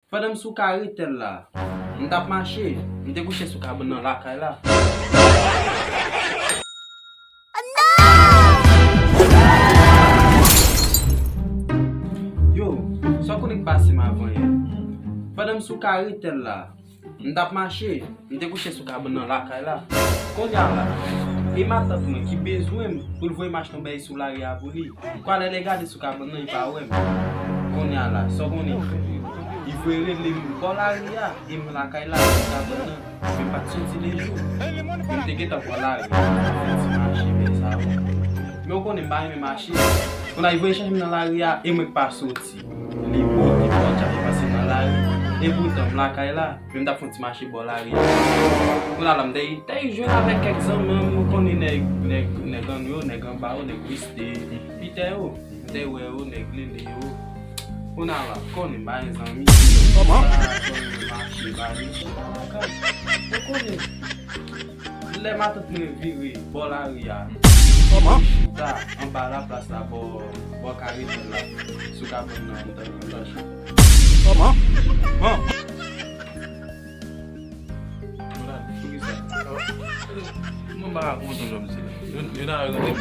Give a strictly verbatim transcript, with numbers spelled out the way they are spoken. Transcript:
Pandan m sou karetèl la, m t ap mache, m te kouche sou kabann nan lakay la. Yo, sa w konnen k pase m avan yè? Pandan m sou karetèl la, m t ap mache, m te kouche sou kabann nan lakay la. Kounye a la, e matant mwen ki bezwen m pou l voye m achte yon bagay sou lari a pou li. Kwa lè l gade sou kabann nan, li pa wè m. Kounye a la, sa w konnen? Li voye rele m bò lari a, e m lakay la, sou kabann nan. Men m pa t soti de jou. Men m te gentan pran lari a, fè ti mache, men sa yo. Men w konnen m pa renmen mache. Kounye a, li voye chèche m nan lari a, e mwen k pa soti. Li pote pòdjab li pase nan lari. E poutan, m lakay la, men m t ap fè yon ti mache bò lari a. Kounye a la, m te, te jwenn avèk kèk zanmi, m konnen nèg, nèg, nèg ann yo, nèg anba yo, nèg Wiste, Pitè yo. M te wè yo, nèg Lele yo. Kounye a la, konnen m pa gen zanmi. Kòman? Sa, konnen m mache, ba mechan nan lakay. Ou konnen, lè matant mwen vire bò lari a, kòman? Chita anba laplas la, bò, bò karetèl la, sou kabann nan, m t ap, m t ap chita. Kòman? Kòman? Poukisa? Mwen pa ka konprann lòm se. Yo, yo ta rakonte m.